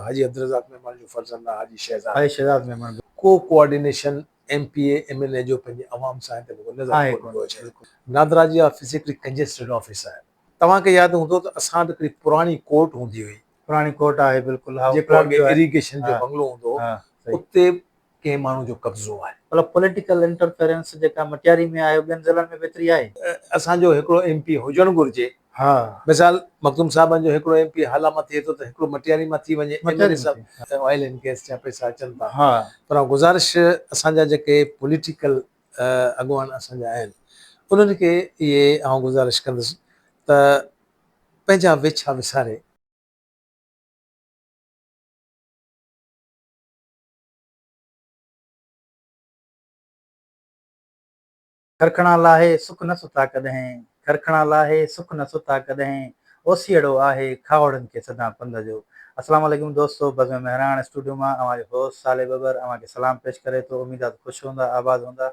حاجي عبدالرزاق ميمڻ جو فرزند آهي حاجي شهزاد. حاجي شهزاد ميمڻ بلڪل. ڪو coordination M P A M N A جو پنهنجي عوام سان هتي مونکي نظر آهي ڪونه ڪونه پيو اچي. بلڪل. نادرا جي آفيس هڪڙي ڪنجسٽيڊ آفيس آهي. توهان کي ياد هوندو ته اسان وٽ هڪڙي پراڻي ڪورٽ هوندي هئي. پراڻي ڪورٽ آهي بلڪل ها جيڪو پلاٽ اڳي جو آهي. اريگيشن جو ها بنگلو هوندو هو ها صحيح. اتي ڪنهن ماڻهو جو قبضو آهي. مطلب پوليٽيڪل انٽرفيرنس جيڪا مٽياري ۾ آهي ٻين ضلعن ۾ به ايتري آهي؟ اسان جو هڪڙو ايم پي هجڻ گهرجي. ها. مثال مخدوم صاحبن جو هڪڙو ايم پي هالا مان ٿئي ٿو ته هڪڙو مٽياري مان ٿي وڃي ايم اين اي صاحب. آئل اينڊ گئس جا پئسا اچن ٿا. ها. پر آئون گذارش اسان جا جيڪي پوليٽيڪل اڳواڻ اسان جا آهن انهن کي اهي آئون گذارش ڪندس ته پنهنجا ويڇا وساري. کرکڻا لاهي سک نه ستا ڪڏهن، کرکڻا لاهي سک نه ستا ڪڏهن، اوسيئڙو آهي کاهوڙن کي سدا پنڌ جو. السلام عليڪم دوستو بزم مهراڻ اسٽوڊيو مان اوهان جو هوسٽ صالح ٻٻر اوهان کي سلام پيش ڪري ٿو اميد آ ته خوش هوندا آباد هوندا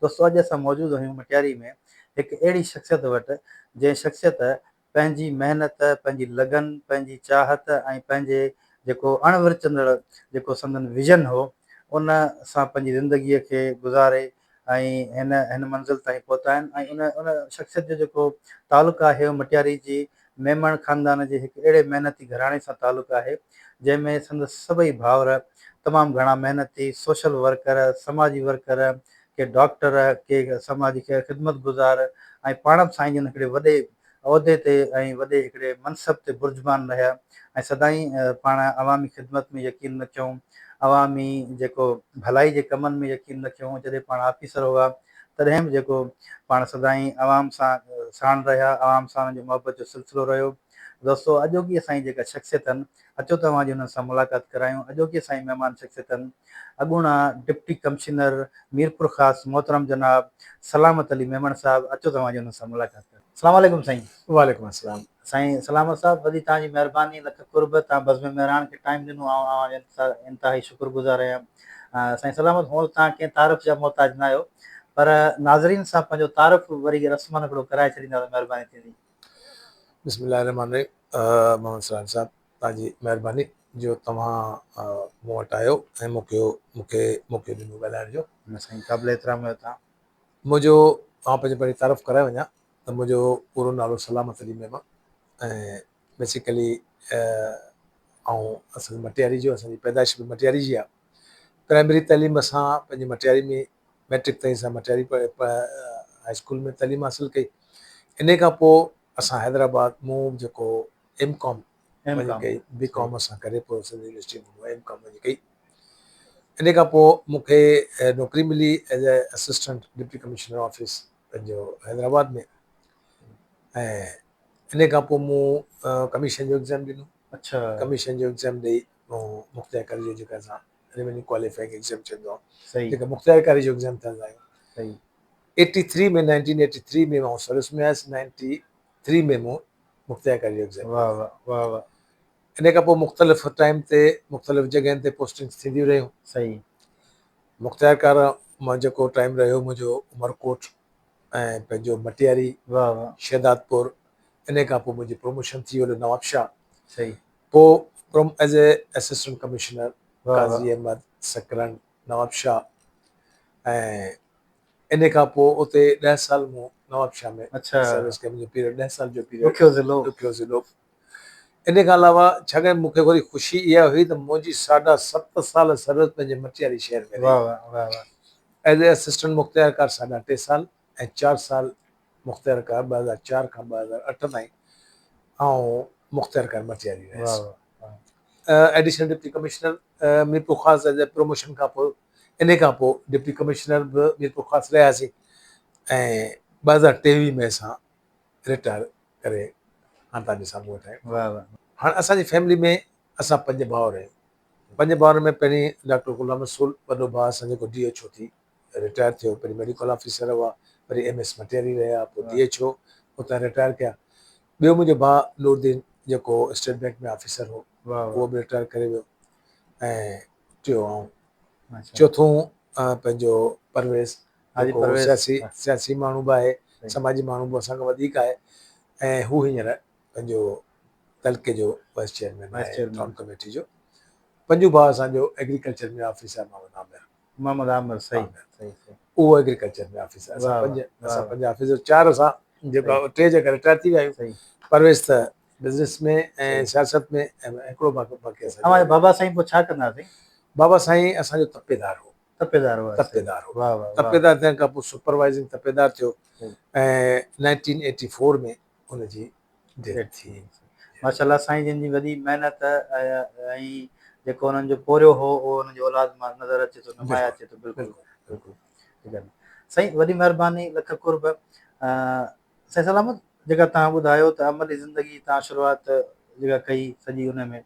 دوستو اڄ اسان موجود آهيون مٽياري ۾ هڪ اهڙي شخصيت وٽ جنهن شخصيت پنهنجي محنت، پنهنجي لگن، پنهنجي چاهت ۽ پنهنجي جيڪو اڻ ورچندڙ جيڪو سندن ويزن هو، ان سان پنهنجي زندگيء کي گذاري ۽ هن هن منزل تائين پهتا آهن ۽ ان ان شخصيت جو جيڪو تعلق آهي اهو مٽياري جي ميمڻ خاندان جي هڪ اهڙي محنتي گهراڻي سان تعلق آهي، جنهن ۾ سندس سڀئي ڀائر تمام گهڻا محنتي، سوشل ورڪر، سماجي ورڪر، ڪي ڊاڪٽر، ڪي سماجي خدمت گذار ۽ پاڻ به سائين جن هڪڙي وڏي عهدي تي ۽ وڏي هڪڙي منصب تي برجمان رهيا ۽ سدائين پاڻ عوامي خدمت ۾ يقين رکيائون، عوامي جيڪو ڀلائي جي ڪمن ۾ يقين رکيائون، جڏهن پاڻ آفيسر هئا تڏهن به جيڪو پاڻ سدائين عوام سان ساڻ رهيا، عوام سان انهن جو محبت جو سلسلو رهيو. دوستو اڄوڪي اسان جي جيڪا شخصيت آهن اچو ته اوهان جي انهن سان ملاقات ڪرايون. اڄوڪي اسان جي مهمان شخصيتن اڳوڻا ڊپٽي ڪمشنر ميرپورخاص محترم جناب سلامت علي ميمڻ صاحب اچو ته اوهان جي انهن سان ملاقات ڪرايون. السلام عليڪم سائين. وعليڪم السلام. سائين سلامت صاحب وڏي توهان جي مهرباني لک قرب توهان بزم مهراڻ کي ٽائيم ڏنو آئون اوهان جو انتهائي شڪر گذار آهيان. سائين سلامت هونء ته توهان ڪنهن تعارف جا محتاج ناهيو پر ناظرين سان پنهنجو تعارف وري رسمن هڪڙو ڪرائي ڇڏيندا ته مهرباني ٿيندي. بسم الله الرحمٰن الرحيم محمد سلام صاحب توهان جي مهرباني جو توهان مون وٽ آيو ۽ مون کي مون کي موقعو ڏنو ڳالهائڻ جو. نه سائين قابل احترام آهيو توهان. منهنجو آئون پنهنجو پهرين تعارف ڪرائي وڃان ته منهنجو پورو نالو سلامت علي ميمڻ ۽ بيسيڪلي آئون اصل مٽياري جو اسان جي پيدائش به مٽياري جي آهي پرائمري تعليم اسان پنهنجي مٽياري ۾ مئٽرڪ تائين اسان مٽياري هاء اسڪول ۾ تعليم حاصل ڪئي انهي کان پوء اسان حيدرآباد مون جيڪو ايم ڪام وڃي ڪئي بي ڪام اسان ڪري پوء سنڌ يونيورسٽي مان ايم ڪام وڃي ڪئي انهي کان پوء مون کي نوڪري ملي as a assistant deputy commissioner office پنهنجو حيدرآباد ۾ ۽ انهي کان پوء مون ڪميشن جو ايگزام ڏنو اچھا ڪميشن جو ايگزام ڏئي مون مختيارڪاري جو جيڪا اسان ريونيو ڪواليفائنگ ايگزام چوندو آهي صحيح جيڪا مختيارڪاري جو ايگزام ٿيندا آهيون صحيح 83 ۾ 1983 ۾ مان سروس ۾ آيس 93 ۾ مون مختيارڪاري جو ايگزام واهه واهه واهه واهه ان کان پوء مختلف ٽائيم تي مختلف جڳهين تي پوسٽنگس ٿينديون رهيون صحيح مختيارڪار مان جيڪو ٽائيم رهيو منهنجو عمرڪوٽ ۽ پنهنجو مٽياري واهه واهه شهدادپور ان کان پوء منهنجي پروموشن ٿي ويو نوابشاهه صحيح پوء prom as a assistant commissioner واهه واهه قاضي احمد سڪرنڊ نوابشاهه ۽ ان کان پوء اتي 10 سال مون نوابشاهه ۾ اڇا سروس ڪئي منهنجو پيريڊ 10 سال جو پيريڊ ڏکيو ضلعو ڏکيو ضلعو ان کان علاوه ڇاڪاڻ مون کي وري خوشي اها هئي ته منهنجي ساڍا ست سال سروس پنهنجي مٽياري شهر ۾ رهي. واهه واهه واهه واهه. ايز اي اسسٽنٽ مختيارڪار ساڍا ٽي سال ۽ چار سال مختيارڪار 2004 کان 2008 تائين آئون مختيارڪار مٽياري رهيس. واهه واهه واهه. Additional deputy commissioner Mirpurkhas as a promotion کان پوء انهي کان پوء ڊپٽي ڪمشنر به ميرپورخاص رهياسين ۽ 2023 ۾ اسان رٽائر ڪري هاڻ توهان جي سامهون ويٺا آهيون. واهه واهه. هاڻ اسان جي فيملي ۾ اسان پنج ڀائر آهيون. پنج ڀائرن ۾ پهرين ڊاڪٽر غلام رسول وڏو ڀاء اسان جيڪو ڊي ايڇ او ٿي رٽائر ٿيو پهرين ميڊيڪل آفيسر هئا وري ايم ايس مٽياري رهيا پوء ڊي ايڇ او اتان رٽائر ڪيا. ٻيو منهنجو ڀاء نور الدين جيڪو اسٽيٽ بينڪ ۾ آفيسر هو اهو به رٽائر ڪري ويو ۽ ٽيون آئون چوٿون پنهنجو پرويز حاجي جيڪو پرويز سياسي سياسي ماڻهو به آهي سماجي ماڻهو به اسان کان وڌيڪ آهي ۽ هو هينئر پنهنجو تعلقي جو وائيس چيئرمين وائيس آهي چيئرمين ٽائون ڪميٽي جو. پنجون ڀاء اسان جو ايگريڪلچر ۾ آفيسر آهي محمد عامر. محمد عامر صحيح صحيح صحيح. اهو ايگريڪلچر ۾ آفيسر اسان پنج اسان پنج آفيسر چار اسان جيڪا ٽي جيڪا رٽائر ٿي ويا آهيون پرويز ته بزنس ۾ ۽ سياست ۾ ۽ هڪڙو باقي اسان اوهان جو بابا سائين پوء ڇا ڪندا سائين؟ بابا سائين اسان جو تپيدار هو. تپيدار هو تپيدار هو واه واه تپيدار ٿيڻ کان پوء سپروائزنگ تپيدار ٿيو ۽ 1984 ۾ ان جي ڊيٿ ٿي. ماشاءالله سائين جن جي وڏي محنت ۽ جيڪو انهن جو پورهيو هو اهو انهن جي اولاد مان نظر اچي ٿو نمايان اچي ٿو بلڪل بلڪل سائين وڏي مهرباني لک قرب سائين سلامت جيڪا توهان ٻڌايو ته عملي زندگي توهان شروعات جيڪا ڪئي سڄي ان ۾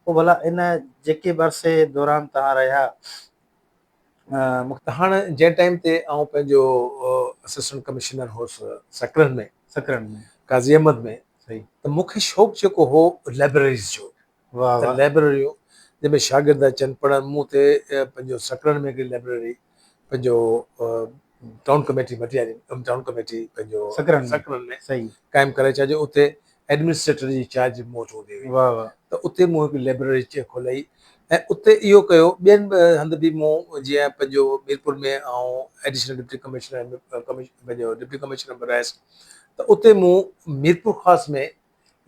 پوء ڀلا ان جيڪي به عرصي دوران توهان رهيا ته هاڻ جنهن ٽائيم تي آئون پنهنجو اسسٽنٽ ڪمشنر هوس سڪرنڊ ۾، سڪرنڊ ۾، قاضي احمد ۾، صحيح، ته مون کي شوق جيڪو هو لئبرريز جو، واه ته واه. لئبرريون جنهن ۾ شاگرد اچن پڙهن، مون اتي پنهنجو سڪرنڊ ۾ هڪڙي لئبرري پنهنجو town committee Matiari town committee پنهنجو سڪرنڊ ۾، سڪرنڊ ۾ صحيح، قائم ڪرائي ڇا جو اتي ايڊمنسٽريٽر جي چارج مون وٽ هوندي هئي واه واه. ته اتي مون هڪ لئبرري کولائي ۽ اتي اهو ڪيو ٻين هنڌ به مون جيئن پنهنجو ميرپور ۾ آئون ايڊيشنل ڊپٽي ڪمشنر پنهنجو ڊپٽي ڪمشنر به رهيس ته اتي مون ميرپورخاص ۾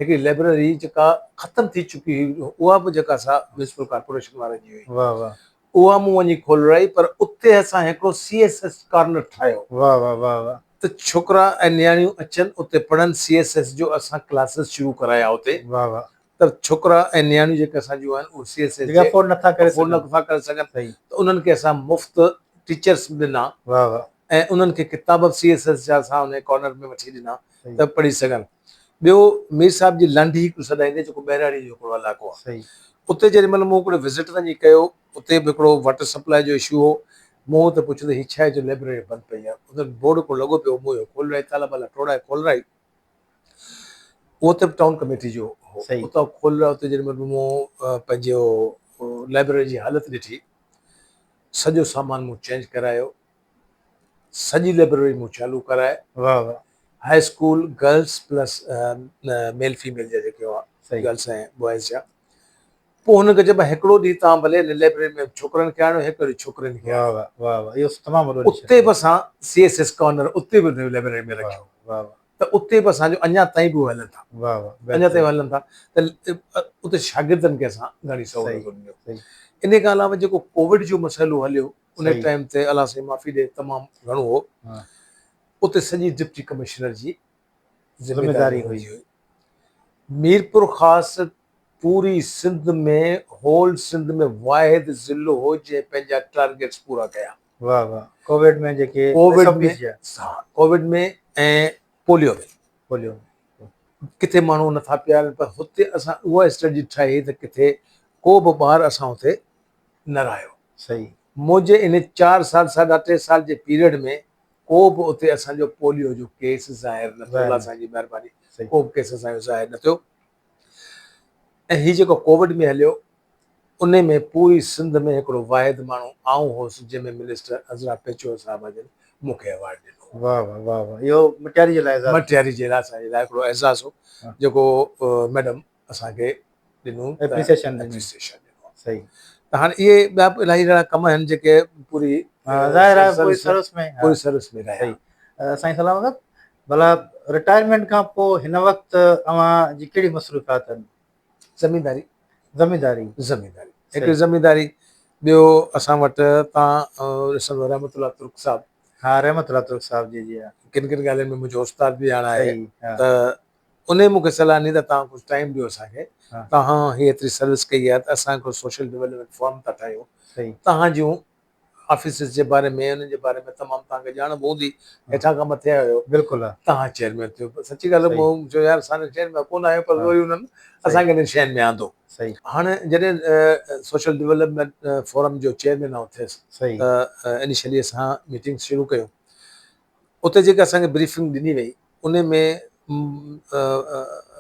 هڪڙي لئبرري جيڪا ختم ٿي چڪي هئي اها به جيڪا سا ميونسپل ڪارپوريشن وارن جي هئي واه واه. اها مون وڃي کولرائي پر اتي اسان هڪڙو سي ايس ايس ڪارنر ٺاهيو. واه واه واه واه. ته ڇوڪرا ۽ نياڻيون اچن اتي پڙهن سي ايس ايس جو اسان ڪلاسز شروع ڪرايا اتي واه واه. ته ڇوڪرا ۽ نياڻيون جيڪي اسان جون آهن اهي سي ايس ايس جيڪي افورڊ نٿا ڪري افورڊ نٿا ڪري سگهن صحيح. ته انهن کي اسان مفت ٽيچرس به ڏنا واه واه. ۽ انهن کي ڪتاب به سي ايس ايس جا اسان انهي ڪارنر ۾ وٺي ڏنا صحيح. ته پڙهي سگهن. ٻيو مير صاحب جي لنڊ هڪ سڏائيندي جيڪو ٻهراڙي جو هڪڙو علائقو آهي صحيح. اتي جيڏي مهل مون هڪڙو وزٽ وڃي ڪيو اتي به هڪڙو واٽر سپلاء جو اشو هو مون اتي پڇيو ته هي ڇا آهي جو لئبرري بند پئي آهي اتي بورڊ هڪڙو لڳو پيو هو مون اهو کولرائي تالا بالا ٽوڙائي کولرائي اهو اتي به ٽائون ڪميٽي جو هو صحيح. اتان کولرائي اتي جيڏي مهل مون پنهنجو لئبرري جي حالت ڏٺي سڄو سامان مون چينج ڪرايو سڄي لئبرري مون چالو ڪرائي. واه واه. High school girls plus male female جا جيڪي هئا گرلس ۽ بوائز جا پوء هن کي چيو ڀاء هڪڙو ڏينهن توهان ڀلي هن لئبرري ۾ ڇوڪرن کي آڻيو هڪ ڏينهن ڇوڪرين کي آڻيو. واه واه واه اهو تمام وڏو اتي به اسان سي ايس ايس ڪارنر اتي به لئبرري ۾ رکيو. واه واه. ته اتي به اسان جو اڃا تائين به هلن ٿا. واه واه اڃا تائين هلن ٿا ته اتي شاگردن کي اسان گهڻي سهولت ڏني. ان کان علاوه جيڪو ڪووڊ جو مسئلو هليو ان ٽائيم تي الله سائين معافي ڏي تمام گهڻو هو اتي سڄي ڊپٽي ڪمشنر جي ذميداري هئي. ميرپورخاص پوري سنڌ ۾ هول سنڌ ۾ واحد ضلعو هو جنهن پنهنجا ٽارگيٽس پورا ڪيا. واه واه ڪووڊ ۾ جيڪي ڪووڊ ۾ ها ڪووڊ ۾ ۽ پوليو ۾ پوليو ۾ ڪٿي ماڻهو نٿا پيارن پر هتي اسان اها اسٽريٽجي ٺاهي ته ڪٿي ڪو به ٻار اسان هتي نه رهيو. صحيح. منهنجي ان چار سال ساڍا ٽي سال جي پيريڊ ۾ ڪو به اتي اسان جو پوليو جو ڪيس ظاهر نه ٿيو الله سائين جي مهرباني ڪو به ڪيس اسان جو ظاهر نه ٿيو ۽ هي جيڪو ڪووڊ ۾ هليو ان ۾ پوري سنڌ ۾ هڪڙو واحد ماڻهو آئون هوس جنهن ۾ منسٽر عذرا پيچوهو صاحب جن مون کي ايوارڊ ڏنو. واه واه واه واه اهو مٽياري جي لاء اعزاز. مٽياري جي لاء اسان جي لاء هڪڙو اعزاز هو جيڪو ميڊم اسان کي ڏنو اپريسيشن ڏني اپريسيشن ڏنو صحيح ته هاڻي اهي ٻيا به الاهي اهڙا ڪم آهن جيڪي پوري ظاهر آهي پوري سروس ۾ پوري سروس ۾ رهيا. صحيح سائين سلام صاحب ڀلا رٽائرمينٽ کان پوء هن وقت اوهان جي ڪهڙي مصروفيات آهن؟ زمينداري. زمينداري. زمينداري هڪ زمينداري ٻيو اسان وٽ تان ڏسندو رحمت الله ترڪ صاحب. ها رحمت الله ترڪ صاحب جي جي ها. ڪن ڪن ڳالهين ۾ منهنجو استاد به هاڻ آهي ته انهي مون کي صلاح ڏني ته توهان ڪجهه ٽائيم ڏيو اسان کي، توهان هي ايتري سروس ڪئي آهي ته اسان هڪڙو سوشل ڊولپمينٽ فورم ٿا ٺاهيون، توهان جون آفيسز جي باري ۾ انهن جي باري ۾ تمام توهان کي ڄاڻ به هوندي، هيٺان کان مٿي آيا آهيو، بلڪل توهان چيئرمين ٿيو. سچي ڳالهه مون چيو يار اسان چيئرمين ڪونه آهيون پر وري انهن اسان کي انهن شين ۾ آندو. هاڻي جڏهن سوشل ڊولپمينٽ فورم جو چيئرمين آئون ٿيس ته انيشلي اسان ميٽنگس شروع ڪيون، اتي جيڪا اسان کي بريفنگ ڏني وئي ان ۾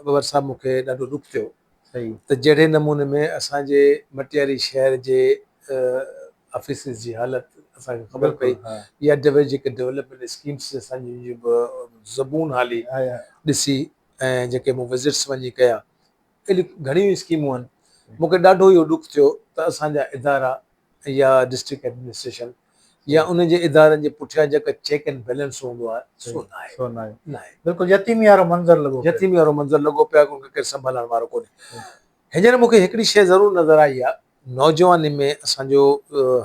ٻٻر صاحب مون کي ڏاڍو ڏک ٿيو ته جهڙي نموني ۾ اسان جي مٽياري شهر جي آفيسز جي حالت اسان کي خبر پئي يا جيڪي ڊولپمينٽ اسڪيمس اسان جي زبون حالي ڏسي ۽ جيڪي مون وزٽس وڃي ڪيا اهڙيون گهڻيون اسڪيمون آهن مون کي ڏاڍو اهو ڏک ٿيو ته اسان جا ادارا يا ڊسٽرڪٽ ايڊمنسٽريشن يا انهن جي ادارن جي پٺيان جيڪا چيڪ اينڊ بيلنس هوندو آهي سو ناهي. سو ناهي. ناهي. بلڪل يتيمي وارو منظر لڳو پيو. يتيمي وارو منظر لڳو پيو آهي ان کي ڪير سنڀالڻ وارو ڪونهي. هينئر مون کي هڪڙي شيء ضرور نظر آئي آهي نوجواني ۾ اسان جو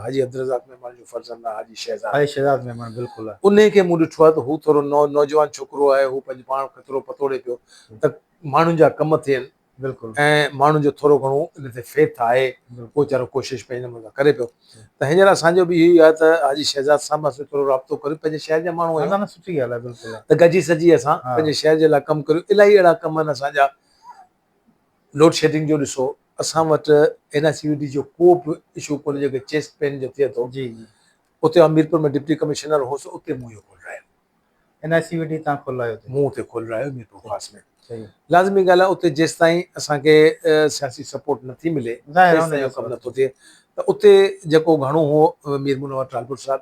حاجي عبدالرزاق ميمڻ جو فرزند آهي حاجي شهزاد. حاجي شهزاد ميمڻ بلڪل. انهي کي مون ڏٺو آهي ته هو ٿورو نوجوان ڇوڪرو آهي هو پنهنجو پاڻ کي ٿورو پتوڙي پيو ته ماڻهن جا ڪم ٿين بلڪل ۽ ماڻهن جو ٿورو گهڻو ان تي فيٿ آهي اهو ويچارو ڪوشش پنهنجي نموني سان ڪري پيو ته هينئر اسان جو به اهو ئي آهي ته حاجي شهزاد سان به اسين ٿورو رابطو ڪريون پنهنجي شهر جا ماڻهو آهيون نه سٺي ڳالهه آهي بلڪل ته گڏجي سجي اسان پنهنجي شهر جي لاء ڪم ڪريون الاهي اهڙا ڪم آهن اسان جا لوڊ شيڊنگ جو ڏسو اسان وٽ N I C V D جو ڪو به اشو ڪونهي جيڪو چيسٽ پين جو ٿئي ٿو جي جي اتي آئون ميرپور ۾ ڊپٽي ڪمشنر هوس اتي مون اهو کولرايو. N I C V D تان کولرايو اتي. مون اتي کولرايو ميرپور خاص ۾. لازمي ڳالهه آهي اتي جيستائين اسان کي سياسي سپورٽ نه ٿي ملي تيستائين اهو ڪم نه ٿو ٿئي ته اتي جيڪو گهڻو هو مير منور ٽالپر صاحب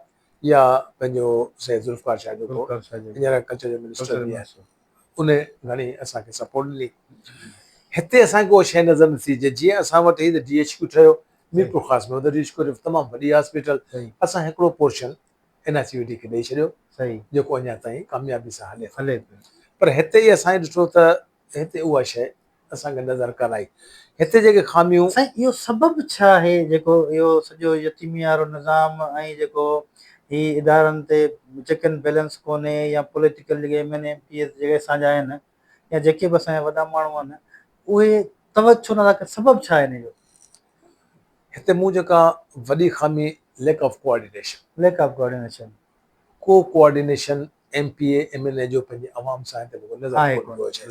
يا پنهنجو سيد ذوالفقار شاهه جيڪو هينئر ڪلچر جو منسٽر به آهي ان گهڻي اسان کي سپورٽ ڏني. هتي اسان کي اها شيء نظر نه ٿي اچي جيئن اسان وٽ هي ته ڊي ايڇ ڪيو ٺهيو ميرپورخاص ۾ ڊي ايڇ ڪيو تمام وڏي هاسپيٽل اسان هڪڙو portion N I C V D کي ڏئي ڇڏيو جيڪو اڃا تائين ڪاميابي سان هلي ٿو پر هتي ئي اسان ڏٺو ته هتي اها شيء اسان کي نظر ڪانه آئي هتي جيڪي خاميون. سائين اهو سبب ڇا آهي جيڪو اهو سڄو يتيمي وارو نظام ۽ جيڪو هي ادارن تي چيڪ اينڊ بيلنس ڪونهي يا پوليٽيڪل جيڪي M N A M P As جيڪي اسان جا آهن يا جيڪي به اسان جا وڏا ماڻهو آهن اهي توجه ڇو نٿا ڪن سبب ڇا آهي ان جو؟ هتي مون جيڪا وڏي خامي lack of coordination. Lack of coordination. ڪو coordination M P A M N A جو پنهنجي عوام سان هتي مون کي نظر ڪونه پيو اچي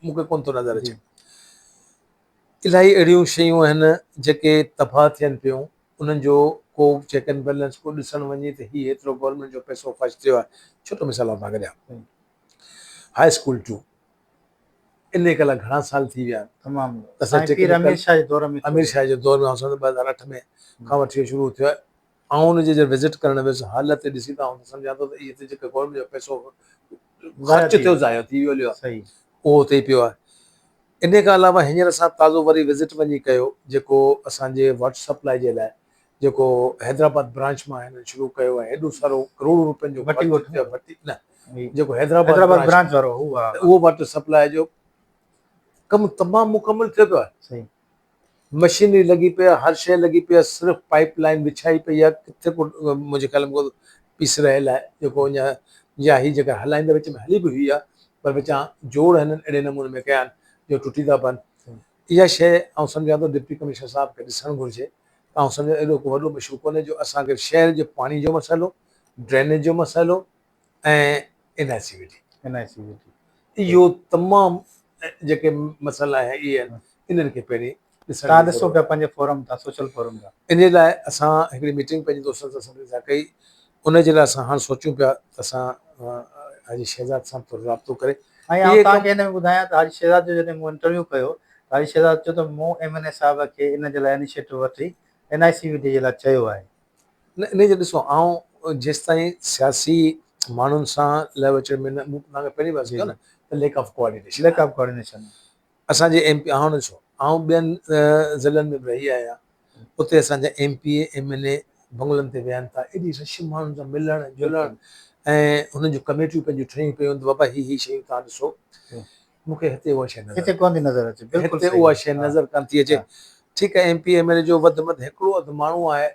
مون کي ڪونه ٿو نظر اچي الاهي اهڙيون شيون آهن جيڪي تباهه ٿين پيون انهن جو ڪو چيڪ اينڊ بيلنس ڪو ڏسڻ وڃي ته هي هيترو گورنمينٽ جو پئسو خرچ ٿيو آهي ڇوٽو مثال آئون توهان کي ڏيان هاء اسڪول ٽو انهي ڪلا گهڻا سال ٿي ويا آهن تمام سائين پير امير شاهه جي دور ۾ امير شاهه جي دور ۾ آئون سمجهان 2008 ۾ کان وٺي شروع ٿيو آهي آئون ان جي جڏهن وزٽ ڪرڻ ويس حالت ڏسي ته آئون ته سمجهان ٿو ته اهي ته جيڪا گورنمينٽ جو پئسو خرچ ٿيو ضايع ٿي ويو هليو آهي اهو اتي ئي پيو آهي انهي کان علاوه هينئر اسان تازو وري وزٽ وڃي ڪيو جيڪو اسان جي واٽر سپلاء جي لاء جيڪو حيدرآباد برانچ مان هنن شروع ڪيو ۽ هيڏو سارو ڪروڙون روپين جو خرچ ٿيو ڀٽي نه جيڪو حيدرآباد برانچ وارو هو اهو واٽر سپلاء جو ڪم تمام مڪمل ٿيو پيو آهي مشينري لڳي پئي آهي، هر شيء لڳي پئي آهي، صرف پائيپ لائين وڇائي پئي آهي، ڪٿي ڪو منهنجي خيال ۾ ڪو پيس رهيل آهي جيڪو اڃا يا هي جيڪا هلائيندا وچ ۾ هلي به هئي آهي پر وچان جوڙ هنن اهڙي نموني ۾ ڪيا آهن جو ٽٽي ٿا پون. اها شيء آئون سمجهان ٿو ڊپٽي ڪمشنر صاحب کي ڏسڻ گهرجي ته آئون سمجهان اهڙو ڪو وڏو مشو ڪونهي جو اسان کي شهر جي پاڻي جو مسئلو، ڊرينيج جو مسئلو ۽ N I C V D. N I C V D. اهو تمام جيڪي مسئلا آهن اهي آهن انهن کي پهرين ڏسڻ جي ضرورت آهي. ڏسو پيا پنهنجي فورم تان سوشل فورم تان. انهي لاء اسان هڪڙي ميٽنگ پنهنجي دوستن سان سڀني سان ڪئي ان جي لاء اسان هاڻ سوچيون پيا ته اسان حاجي شهزاد سان ٿورو رابطو ڪري ۽ آئون توهان کي هن ۾ ٻڌايان ته حاجي شهزاد جو جڏهن مون انٽرويو ڪيو ته حاجي شهزاد چيو ته مون ايم اين اي صاحب کي ان جي لاء انيشيٽو وٺي N I C V D جي لاء چيو آهي. نه انهي جو ڏسو آئون جيستائين سياسي ماڻهن سان لهه وچڙ ۾ نه مون توهان کي پهرين به عرض ڪيو نه ته lack of coordination lack of coordination اسان جي ايم پي هاڻ ڏسو آئون ٻين ضلعن ۾ به رهي آيو آهيان اتي اسان جا M P A M N A بنگلن تي ويهن ٿا ايڏي رش ماڻهن سان ملڻ جلڻ ۽ هنن جون ڪميٽيون پنهنجون ٺهيون پيون آهن ته بابا هي هي شيون توهان ڏسو مون کي هتي اها شيء نظر هتي ڪونه ٿي نظر اچي بلڪل هتي اها شيء نظر ڪانه ٿي اچي ٺيڪ آهي ايم پي ايم ايل اي جو وڌ ۾ وڌ هڪڙو اڌ ماڻهو آهي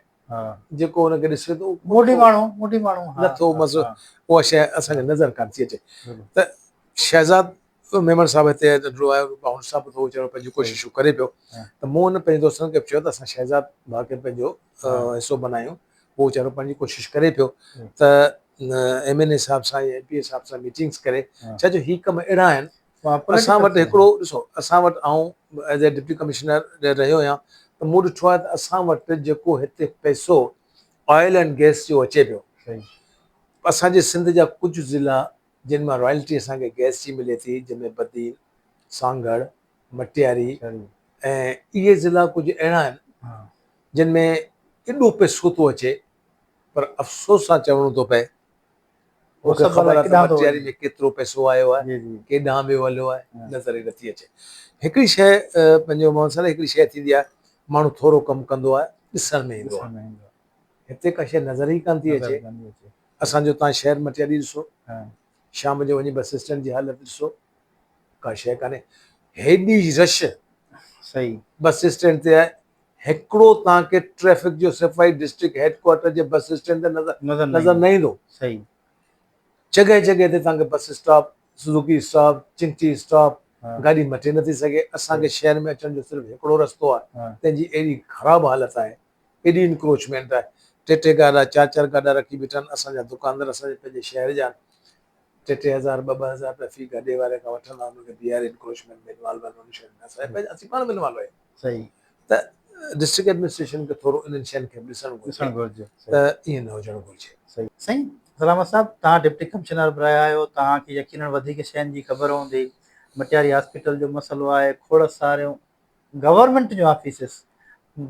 جيڪو ان کي ڏسي ٿو موڊي ماڻهو موڊي ماڻهو نٿو بس اها شيء اسان کي نظر ڪانه ٿي اچي ته شهزاد ميمڻ صاحب هتي ننڍڙو آهي هن صاحب ٿو ويچارو پنهنجون ڪوششون ڪري پيو ته مون هن پنهنجي دوستن کي به چيو ته اسان شهزاد ڀاء کي پنهنجو حصو بنايون هو ويچارو پنهنجي ڪوشش ڪري پيو ته ايم اين اي صاحب سان يا ايم پي اي صاحب سان ميٽنگس ڪري ڇا جو هي ڪم اهڙا آهن اسان وٽ هڪڙو ڏسو اسان وٽ آئون ايز اي ڊپٽي ڪمشنر رهيو آهيان ته مون ڏٺو آهي ته اسان وٽ جيڪو هتي پئسو آئل اينڊ گئس جو اچي پيو اسان جي سنڌ جا ڪجهه ضلعا جن مان رائلٽي اسان کي گئس جي ملي ٿي جن ۾ بدين، سانگهڙ، مٽياري ۽ اهي ضلعا ڪجهه اهڙا آهن جن ۾ ايڏو پئسو ٿو اچي پر افسوس سان چوڻو ٿو پئي مون کي خبر آهي ته مٽياري ۾ ڪيترو پئسو آيو آهي ڪيڏانهن ويو هليو آهي نظر ئي نٿي اچي. هڪڙي شيء پنهنجو محمد صالح هڪڙي شيء ٿيندي آهي ماڻهو ٿورو ڪم ڪندو آهي ڏسڻ ۾ ايندو آهي هتي ڪا شيء نظر ئي ڪانه ٿي اچي. اسان جو تان شهر مٽياري ڏسو شام جو وڃي بس اسٽينڊ جي حالت ڏسو ڪا شيء ڪانهي هيڏي رش صحيح بس اسٽينڊ تي آهي هڪڙو توهان کي ٽريفڪ جو سپاهي ڊسٽرڪٽ هيڊ ڪوارٽر جي بس اسٽينڊ تي نظر نظر نه ايندو. صحيح. جڳهه جڳهه تي توهان کي bus stop, Suzuki stop, chingchi stop, گاڏي مٽي نٿي سگهي. اسان کي شهر ۾ اچڻ جو صرف هڪڙو رستو آهي، تنهن جي اهڙي خراب حالت آهي، ايڏي انڪروچمينٽ آهي. ٽي ٽي گاڏا، چار چار گاڏا رکي بيٺا آهن. اسان جا دڪاندار اسان جي پنهنجي شهر جا آهن. ٽي ٽي هزار، ٻه ٻه هزار رپيا في گاڏي واري کان وٺندا، انهن کي بيهاري انڪروچمينٽ ۾ انوالو آهن، انهن شين ۾ اسين پاڻ به انوالو آهيون. صحيح. ته ڊسٽرڪٽ ايڊمنسٽريشن کي ٿورو انهن شين کي به ڏسڻ گهرجي ته ائين نه هجڻ گهرجي. صحيح. سائين سلامت صاحب توهان ڊپٽي ڪمشنر به رهيا آهيو توهان کي يقينن وڌيڪ شين جي خبر هوندي مٽياري هاسپيٽل جو مسئلو آهي کوڙ ساريون گورنمينٽ جون آفيسز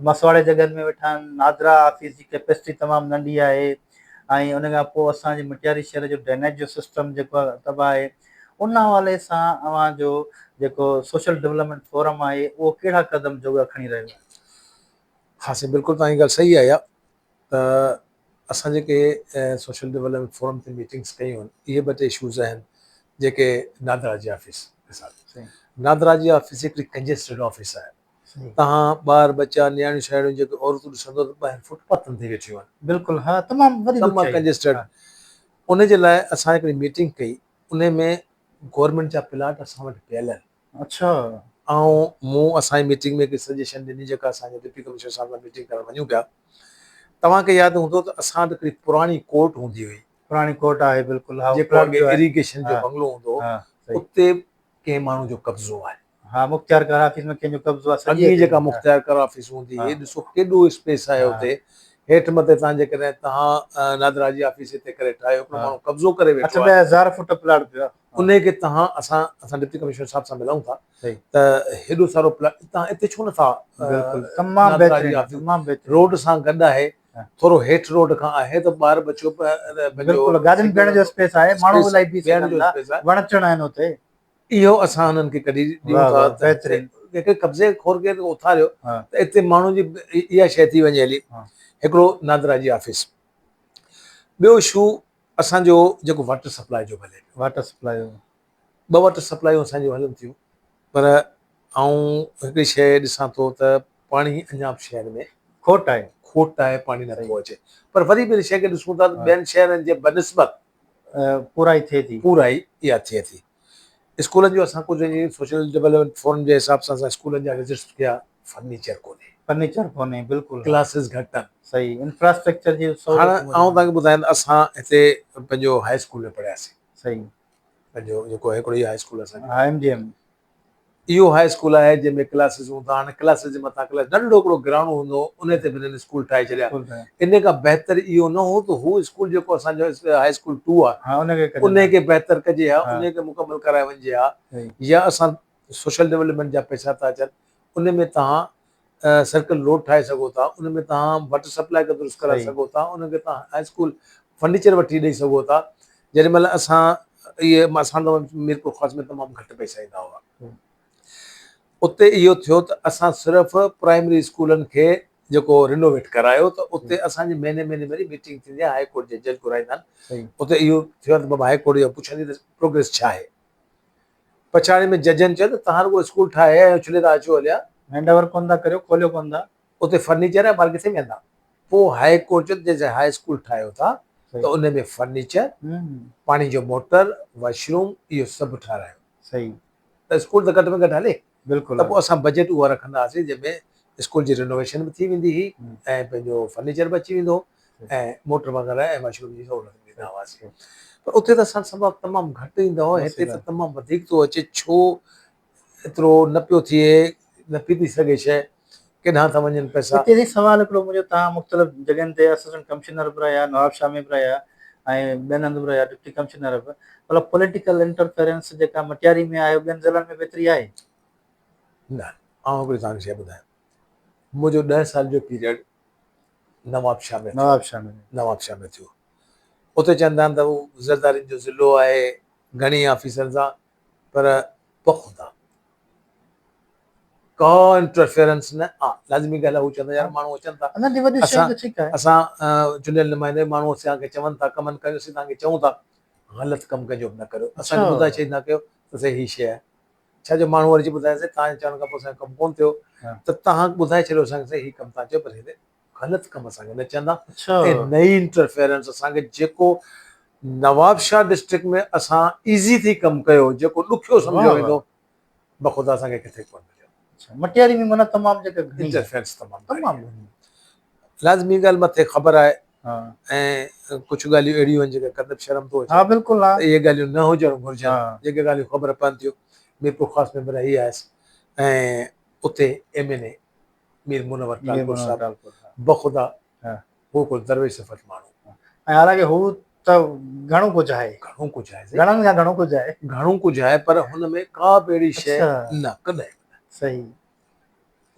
مسواڙي جڳهن ۾ ويٺا آهن نادرا آفيس جي ڪيپيسٽي تمام ننڍي آهي ۽ ان کان پوء اسان جي مٽياري شهر جو ڊرينيج جو سسٽم جيڪو آهي تباهه آهي ان حوالي سان اوهان جو جيڪو سوشل ڊولپمينٽ فورم آهي اهو ڪهڙا قدم جوڳا کڻي رهيو آهي؟ ها سائين بلڪل توهان جي ڳالهه صحيح آهي ته اسان جيڪي سوشل ڊولپمينٽ فورم تي ميٽنگس ڪيون آهن اهي ٻه ٽي اشوز آهن جيڪي نادرا جي آفيس مثال نادرا جي آفيس هڪڙي ڪنجسٽيڊ آفيس آهي توهان ٻار ٻچا نياڻيون شياڻيون جيڪي عورتون ڏسندو ته ٻاهر فٽ پاٿن تي ويٺيون آهن. بلڪل ها تمام وڏي تمام ڪنجسٽيڊ ان جي لاء اسان هڪڙي ميٽنگ ڪئي ان ۾ گورنمينٽ جا پلاٽ اسان وٽ پيل آهن. اڇا. ۽ مون اسان جي ميٽنگ ۾ هڪڙي سجيشن ڏني جيڪا اسان جي ڊپٽي ڪمشنر صاحب سان ميٽنگ ڪرڻ وڃون پيا توهان کي ياد هوندو ته اسان وٽ هڪڙي پراڻي ڪورٽ هوندي هئي. پراڻي ڪورٽ آهي بلڪل ها جيڪو اڳي اريگيشن جو بنگلو هوندو هو اتي ڪنهن ماڻهو جو قبضو آهي. ها مختيارڪار آفيس ۾ ڪنهن جو قبضو آهي سڄي اڳي جيڪا مختيارڪار آفيس هوندي هئي ڏسو ڪيڏو اسپيس آهي اتي هيٺ مٿي تان جيڪڏهن تهان نادرا جي آفيس هتي ڪري ٺاهيو هڪڙو ماڻهو قبضو ڪري ويٺو آهي 8000 فوٽ پلاٽ پيو آهي انهي کي تهان اسان اسان ڊپٽي ڪمشنر صاحب سان ملون ٿا ته هيڏو سارو پلاٽ تهان اتي ڇو نٿا بلڪل تمام بهترين تمام بهترين روڊ سان گڏ آهي ٿورو هيٺ روڊ کان آهي ته ٻار ٻچو بلڪل گارڊن بيهڻ جو اسپيس آهي ماڻهو به الاهي بيهي سگهن ٿا وڻ چڻ آهن اتي اهو اسان انهن کي ڪڍي ڏيون ٿا ته هتي قبضي خور کي اٿاريو ته اتي ماڻهن جي اها شيء ٿي وڃي هلي. هڪڙو نادرا جي آفيس، ٻيو اشو اسان جو جيڪو واٽر سپلاء جو به هلي پيو. واٽر سپلاء جو ٻه واٽر سپلائيون اسان جون هلن ٿيون پر آئون هڪڙي شيء ڏسان ٿو ته پاڻي اڃا به شهر ۾ کوٽ آهي. کوٽ آهي پاڻي نٿو اچي پر وري به ان شيء کي ڏسون ٿا ته ٻين شهرن جي بنسبت پورائي ٿئي ٿي. پورائي اها ٿئي ٿي. اسڪولن جو اسان ڪجهه سوشل ڊولپمينٽ فورم جي حساب سان اسان اسڪولن جا وزٽس ڪيا فرنيچر ڪونهي. فرنيچر ڪونهي بلڪل. ڪلاسز گهٽ آهن. صحيح انفراسٽرڪچر جي سهولت. هاڻ آئون توهان کي ٻڌايان ته اسان هتي پنهنجو هاء اسڪول ۾ پڙهياسين. صحيح. پنهنجو جيڪو هڪڙو ئي هاء اسڪول اسان جو. ها ايم جي ايم. اهو هاء اسڪول آهي جنهن ۾ ڪلاسز هوندا هاڻي ڪلاسز جي مٿان ڪلاس ننڍڙو هڪڙو گرائونڊ هوندو هو انهي تي به هنن اسڪول ٺاهي ڇڏيا انهي کان بهتر اهو نه هو ته هو اسڪول جيڪو اسان جو هاء اسڪول ٽو آهي انهي کي بهتر ڪجي ها انهي کي مڪمل ڪرائي وڃجي ها يا اسان سوشل ڊولپمينٽ جا پئسا ٿا اچن انهي ۾ توهان سرڪل روڊ ٺاهي سگهو ٿا ان ۾ توهان واٽر سپلاء کي درست ڪرائي سگهو ٿا ان کي توهان هاء اسڪول فرنيچر وٺي ڏئي سگهو ٿا جيڏي مهل اسان اهي اسان ته ميرپور خاص ۾ تمام گهٽ پئسا ايندا هئا اتي اهو ٿيو ته اسان صرف پرائمري اسڪولن کي جيڪو رينوويٽ ڪرايو ته اتي اسان جي مهيني مهيني ۾ ميٽنگ ٿيندي آهي هاء ڪورٽ جي جج گهرائيندا آهن اتي اهو ٿيو ته بابا هاء ڪورٽ اهو پڇندي ته پروگريس ڇا آهي پڇاڙي ۾ ججن چيو ته توهان رڳو اسڪول ٺاهي ۽ اڇلي ٿا اچو هليا. هينڊ اوور ڪونه ٿا ڪريو، کوليو ڪونه ٿا. اتي فرنيچر ۽ ٻار ڪٿي ويهندا؟ پوء هاء ڪورٽ چيو ته جيڪڏهن هاء اسڪول ٺاهيو ٿا ته ان ۾ فرنيچر، پاڻي جو موٽر، واش روم اهو سڀ ٺهرايو. صحيح. ته اسڪول ته گهٽ ۾ گهٽ هلي. بلڪل. ته پوء اسان بجيٽ اها رکندا هئاسين جنهن ۾ اسڪول جي رينوويشن به ٿي ويندي هئي ۽ پنهنجو فرنيچر به اچي ويندو هو ۽ موٽر وغيره ۽ واش روم جي سهولت به ڏيندا هئاسين پر اتي ته اسان سڀ تمام گهٽ ايندا هئا هتي ته تمام وڌيڪ ٿو اچي ڇو ايترو نه پيو ٿئي نه پئي ٿي سگهي شيء ڪيڏانهن ٿا وڃن پئسا. هتي سائين سوال هڪڙو منهنجو توهان مختلف جڳهين تي اسسٽنٽ ڪمشنر به رهيا نوابشاهه ۾ به رهيا ۽ ٻين هنڌ به رهيا ڊپٽي ڪمشنر به مطلب پوليٽيڪل انٽرفيرنس جيڪا مٽياري ۾ آهي ٻين ضلعن ۾ به ايتري آهي؟ نه آئون هڪڙي توهان کي شيء ٻڌايان منهنجو ڏهه سال جو پيريڊ نوابشاهه ۾ ٿيو. نوابشاهه ۾ نوابشاهه ۾ ٿيو. اتي چوندا آهن ته هو زردارين جو ضلعو آهي، گهڻي آفيسرن سان پر بخدا ڪا انٽرفيئرنس نه آ لازمي ڳالهه آ هو چوندا يار ماڻهو اچن ٿا ننڍي وڏي شيء ته ٺيڪ آهي. اسان چونڊيل نمائندا آهيون ماڻهو اسان کي چون ٿا ڪمن ڪريو اسين توهان کي چئون ٿا غلط ڪم ڪنهن جو به نه ڪريو اسان کي ٻڌائي ڇڏيندا ڪيو ته سائين هي شيء آهي ڇا جو ماڻهو وري ٻڌائي سائين توهان جي چوڻ کان پوء اسان جو ڪم ڪونه ٿيو ته توهان ٻڌائي ڇڏيو اسان کي سائين هي ڪم توهان چيو پر هتي غلط ڪم اسان کي نه چوندا ۽ نه ئي انٽرفيئرنس اسان کي جيڪو نوابشاهه ڊسٽرڪٽ ۾ اسان ايزي ٿي ڪم ڪيو جيڪو ڏکيو سمجهيو ويندو بخدا اسان کي ڪٿي ڪونه مليو. مٽياري ۾ معنيٰ تمام جيڪا گهڻي انٽرفيئرنس تمام تمام گهڻي لازمي ڳالهه مٿي خبر آهي ۽ ڪجهه ڳالهيون اهڙيون آهن جيڪي ڪندي به شرم ٿو اچي. ها بلڪل ها. ته اهي ڳالهيون نه هجڻ گهرجن جيڪي ڳالهيون خبر پون ٿيون ميرپورخاص ۾ به رهي آيس ۽ اتي M N A Mir Munawar Talpur صاحب بخدا هو هڪڙو درويش صفت ماڻهو. ۽ حالانڪه هو ته گهڻو ڪجهه آهي. گهڻو ڪجهه آهي. گهڻن کان گهڻو ڪجهه آهي. گهڻو ڪجهه آهي پر هن ۾ ڪا به اهڙي شيء نه ڪڏهن به نه. صحيح.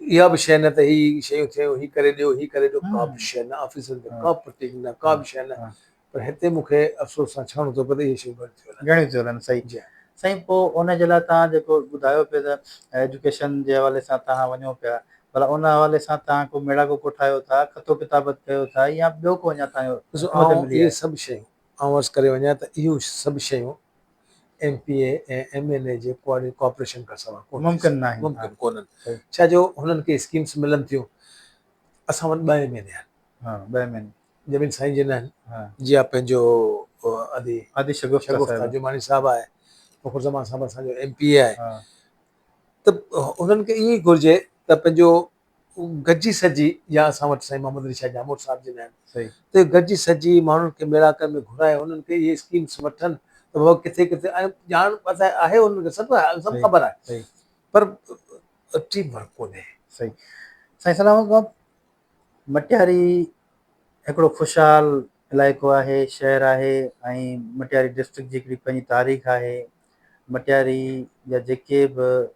اها به شيء نه ته هي شيون ٿيون هي ڪري ڏيو هي ڪري ڏيو ڪا به شيء نه آفيسرن تي ڪا به پٽينگ نه ڪا به شيء نه پر هتي مون کي افسوس سان چوڻو ٿو پئي ته اهي شيون گهڻيون ٿيون هلن. گهڻيون ٿيون هلن صحيح. جي. سائين پوء ان جي لاء توهان جيڪو ٻڌايو پئي ته ايجوڪيشن جي حوالي سان توهان وڃو پيا ڀلا ان حوالي سان توهان ڪو ميڙاڪو ڪوٺايو ٿا، خط و ڪتابت ڪيو ٿا يا ٻيو ڪو اڃا توهان جو ڏسو حڪمت آئون عملي اهي آهي؟ سڀ شيون آئون عرض ڪري وڃان ته اهيون سڀ شيون ايم پي اي ۽ ايم اين اي جي ڪوآپريشن کان سواء ڪونه ٿي ممڪن سگهن ناهن ها ممڪن ڪونهن صحيح. ڇا جو هنن کي اسڪيمس ملن ٿيون اسان وٽ ٻه ايم اين اي آهن. ها ٻه ايم اين اي. جميل سائين جن آهن ها. جيا پنهنجو ادي ادي شگفته شگفته صاحبه. جماڻي صاحب آهي فخر زمان صاحب اسان جو ايم پي اي آهي ها. ته انهن کي ائين ئي گهرجي ته پنهنجو گڏجي سڏجي يا اسان وٽ سائين محمد علي شاهه ڄاموٽ صاحب جن آهن ته گڏجي سڏجي ماڻهن کي ميڙاڪن ۾ گهرائي انهن کي اهي اسڪيمس وٺن ته بابا ڪٿي ڪٿي ۽ ڄاڻ پتہ آهي انهن کي سڀ سڀ خبر آهي پر ٽيم ورڪ ڪونهي. صحيح سائين سلامت باب مٽياري هڪڙو خوشحال علائقو آهي، شهر آهي ۽ مٽياري ڊسٽرڪٽ جي هڪڙي پنهنجي تاريخ آهي. مٽياري جا جيڪي به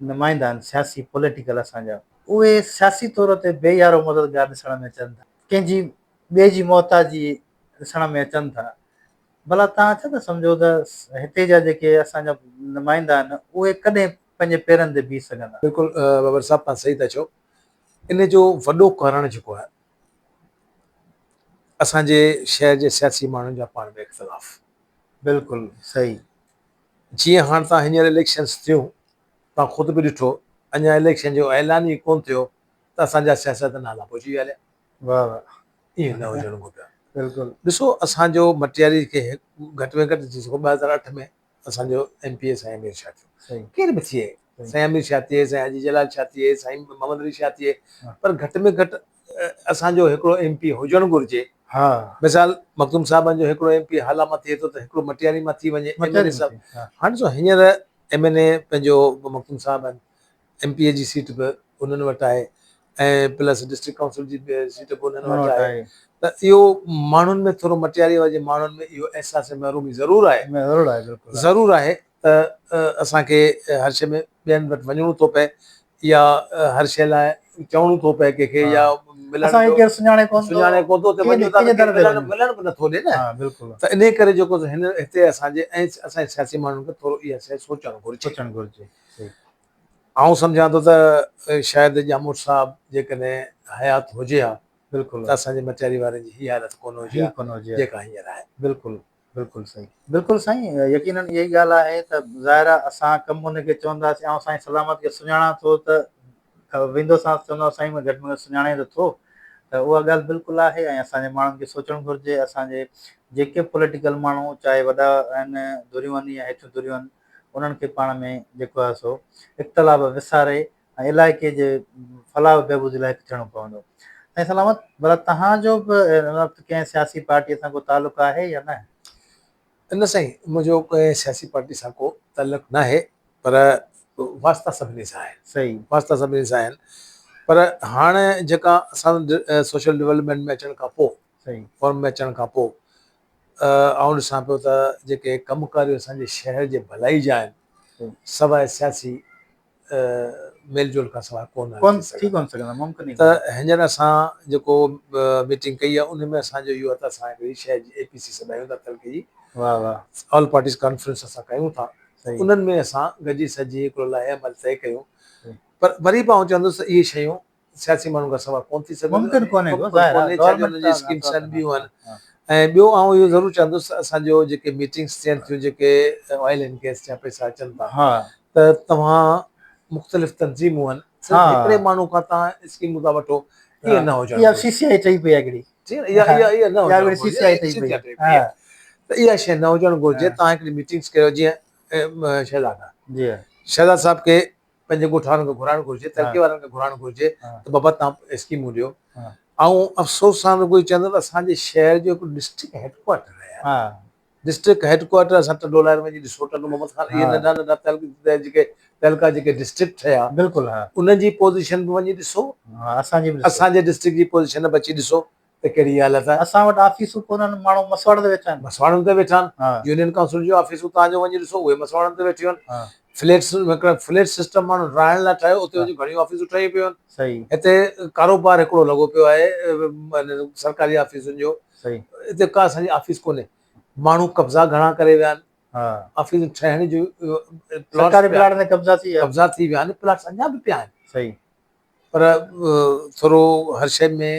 نمائندا آهن سياسي پوليٽيڪل اسان جا اهي سياسي طور تي بي يارو مددگار ڏسڻ ۾ اچن ٿا. ڪنهن جي ٻئي جي محتاجي ڏسڻ ۾ اچن ٿا. ڀلا توهان ڇا ٿا سمجهو ته هتي جا جيڪي اسان جا نمائندا آهن اهي ڪڏهن پنهنجي پيرن تي بيهي سگهندا؟ بلڪل بابر صاحب توهان صحيح ٿا چئو. ان جو وڏو ڪارڻ جيڪو آهي اسان جي شهر جي سياسي ماڻهن جا پاڻ ۾ اختلاف. بلڪل صحيح. جيئن هاڻ تان هينئر اليڪشنس ٿيون تان خود به ڏٺو اڃا اليڪشن جو اعلان ئي ڪون ٿيو ته اسان جا سياستدان هالا پهچي ويا هليا. واه واه. ائين نه هجڻ گهرجي. بلڪل. ڏسو اسان جو مٽياري کي گهٽ ۾ گهٽ 2008 ۾ اسان جو ايم پي اي سائين امير شاهه ٿيو. ڪير به ٿئي سائين امير شاهه ٿئي سائين حاجي جلال شاهه ٿئي سائين محمد علي شاهه ٿئي پر گهٽ ۾ گهٽ اسان جو هڪڙو ايم پي هجڻ گهرجي. مثال مخدوم صاحبن جو هڪڙو ايم پي هالا مان ٿئي ٿو ته هڪڙو مٽياري مان ٿي وڃي ايم اين اي صاحب. هاڻ ڏسو هينئر ايم اين اي پنهنجو مخدوم صاحب آهن ايم پي اي جي سيٽ به انهن وٽ آهي ۽ پلس ڊسٽرڪٽ ڪائونسل جي سيٽ به انهن وٽ آهي ته اهو ماڻهن ۾ ٿورو مٽياري واري ماڻهن ۾ اهو احساس محرومي ضرور آهي ضرور آهي ته اسان کي هر شيء ۾ ٻين وٽ وڃڻو ٿو پئي يا هر شيء لاء چوڻو ٿو پئي ڪنهن کي يا ملڻ اسان کي ڪير سڃاڻي ڪونه ٿو سڃاڻي ڪونه ٿو اتي وڃون ٿا ته ملڻ ملڻ به نٿو ڏي نه ته انهي ڪري جيڪو هن هتي اسان جي ۽ اسان جي سياسي ماڻهن کي ٿورو اها شيء سوچڻ گهرجي سوچڻ گهرجي آئون سمجهان ٿو ته شايد ڄاموٽ صاحب جيڪڏهن حيات هجي ها بلڪل ته اسان جي مٽياري وارن جي هي حالت ڪونه هجي ها جيڪا هينئر آهي. بلڪل بلڪل سائين بلڪل سائين يقينن اها ئي ڳالهه آهي ته ظاهر آهي اسان ڪم ان کي چونداسين آئون سائين سلامت کي سڃاڻان ٿو ته ويندوسانس چوندو سائين گهٽ ۾ گهٽ سڃاڻي ته ٿو ته اها ڳالهه بلڪل آهي ۽ اسان جي ماڻهن کي سوچڻ گهرجي اسان جي جيڪي پوليٽيڪل ماڻهو چاهي وڏا آهن ڌريون آهن يا هيٺيون ڌريون آهن انهن کي پاڻ ۾ جيڪو آهي سو اختلاف وساري ۽ علائقي جي فلاح و بهبودي لاء هڪ ٿيڻو پوندو. سائين سلامت ڀلا توهان جو به هن وقت ڪنهن سياسي پارٽيء سان ڪو تعلق آهي يا نه؟ نه سائين منهنجو ڪنهن سياسي پارٽي سان ڪو تعلق ناهي پر واسطا سڀني سان آهن. صحيح. واسطا سڀني سان آهن پر هاڻ جيڪا اسان سوشل ڊولپمينٽ ۾ اچڻ کان پوء صحيح. فورم ۾ اچڻ کان پوء آئون ڏسان پيو ته جيڪي ڪم ڪاريون اسان جي شهر جي ڀلائي جا آهن سواء سياسي ميل جول کان سواء ڪونه ٿي سگهندا ممڪن ئي ته هينئر اسان جيڪو ميٽنگ ڪئي آهي ان ۾ اسان جو اهو آهي ته اسان هڪڙي شهر جي اي پي سي سڏايون ٿا تعلقي جي واهه واهه آل پارٽيز ڪانفرنس اسان ڪيون ٿا انهن ۾ اسان گڏجي سڏجي هڪڙو لائحه عمل طئي ڪيون. پر وري به آئون چوندس ته اهي شيون سياسي ماڻهن کان سوا ڪونه ٿي سگهنديون. ممڪن ڪونهي ڪو ظاهر آهي گورنمينٽ جي اسڪيمس آهن ٻيون آهن ۽ ٻيو آئون اهو ضرور چوندس ته اسان جو جيڪي ميٽنگس ٿين ٿيون جيڪي آئل اينڊ گيس جا پئسا اچن ٿا ته توهان مختلف تنظيمون آهن صرف هڪڙي ماڻهو کان توهان اسڪيمون ٿا وٺو ائين نه هجڻ اها سي سي آئي ٺهي پئي آهي هڪڙي ٺيڪ آهي اها اها نه هجڻ گهرجي سي سي آئي ٺهي پئي آهي ته اها شيء نه هجڻ گهرجي توهان هڪڙي ميٽنگس ڪريو جيئن شهزاد جي شهزاد صاحب کي پنهنجي ڳوٺ وارن کي گهرائڻ گهرجي تعلقي وارن کي گهرائڻ گهرجي ته بابا توهان اسڪيمون ڏيو. آئون افسوس سان رڳو اهو چوندس ته اسان جي شهر جو هڪ ڊسٽرڪٽ هيڊ ڪوارٽر آهي. ڊسٽرڪٽ هيڊ ڪوارٽر اسان ٽنڊو لائر وڃي ڏسو ٽنڊو محمد خان اهي ننڍا ننڍا تعلقا جيڪي تعلقا جيڪي ڊسٽرڪٽ ٺهيا بلڪل ها انهن جي پوزيشن به وڃي ڏسو اسان جي ڊسٽرڪٽ جي پوزيشن به اچي ڏسو ته ڪهڙي حالت آهي. اسان وٽ آفيسون ڪونهن، ماڻهو مسواڙ تي ويٺا آهن. مسواڙن تي ويٺا آهن. يونين ڪائونسل جون آفيسون توهان جو وڃي ڏسو اهي مسواڙن تي ويٺيون آهن. فليٽس فليٽ سسٽم ماڻهن رهڻ لاء ٺاهيو اتي وڃي گهڻيون آفيسون ٺهي پيون آهن. هتي ڪاروبار هڪڙو لڳو پيو آهي سرڪاري آفيسن جو. هتي ڪا اسان جي آفيس ڪونهي. ماڻهو قبضا گهڻا ڪري ويا آهن. آفيسون ٺهڻ جون سرڪاري پلاٽن تي قبضا ٿي ويا. قبضا ٿي ويا آهن پلاٽس اڃا به پيا آهن. پر ٿورو هر شيء ۾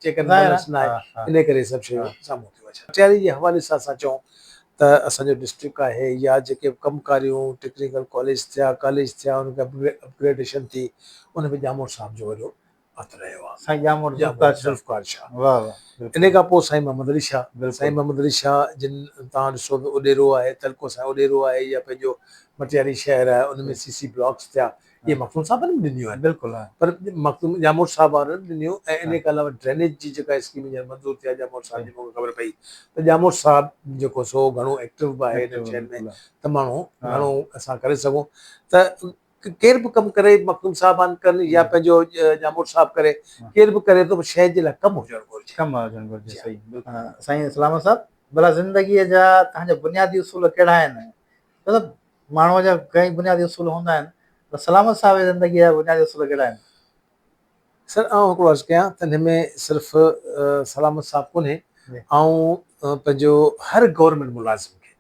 چيڪ اينڊ بيلنس نه آهي انهي ڪري سڀ شيون سامهون ٿيون اچن. مٽياري جي حوالي سان اسان چئون ته اسان جو ڊسٽرڪٽ آهي يا جيڪي به ڪم ڪاريون ٽيڪنيڪل ڪاليج ٿيا ڪاليج ٿيا ان کي اپگريڊيشن ٿي ان ۾ ڄاموٽ صاحب جو وڏو هٿ رهيو آهي. سائين ڄاموٽ ذوالفقار شاهه واهه واهه انهي کان پوء سائين محمد علي شاهه سائين محمد علي شاهه جن توهان ڏسو ته اڏيرو آهي تعلقو سائين اڏيرو آهي يا پنهنجو مٽياري شهر آهي ان ۾ سي سي بلاڪس ٿيا اهي مخدوم صاحب به ڏنيون آهن بلڪل ها پر مخدوم ڄاموٽ صاحب وارن به ڏنيون ۽ انهي کان علاوه ڊرينيج جي جيڪا اسڪيم هينئر منظور ٿي آهي ڄاموٽ صاحب جي مونکي خبر پئي ته ڄاموٽ صاحب جيڪو سو گهڻو ايڪٽو به آهي انهن شين ۾ ته ماڻهو گهڻو اسان ڪري سگهون ته ڪير به ڪم ڪري مخدوم صاحبان ڪن يا پنهنجو ڄاموٽ صاحب ڪري ڪير به ڪري ٿو شهر جي لاء ڪم هجڻ گهرجي ڪم هجڻ گهرجي صحيح بلڪل سائين سلامت صاحب ڀلا زندگي جا تهان جا بنيادي اصول ڪهڙا آهن مطلب ماڻهوء جا ڪئين بنيادي اصول هوندا آهن پر سلامت صاحب جي زندگيء جا بنيادي اصول ڪهڙا آهن؟ سر آئون هڪڙو عرض ڪيان ته هن ۾ صرف سلامت صاحب ڪونهي آئون پنهنجو هر گورنمينٽ ملازم کي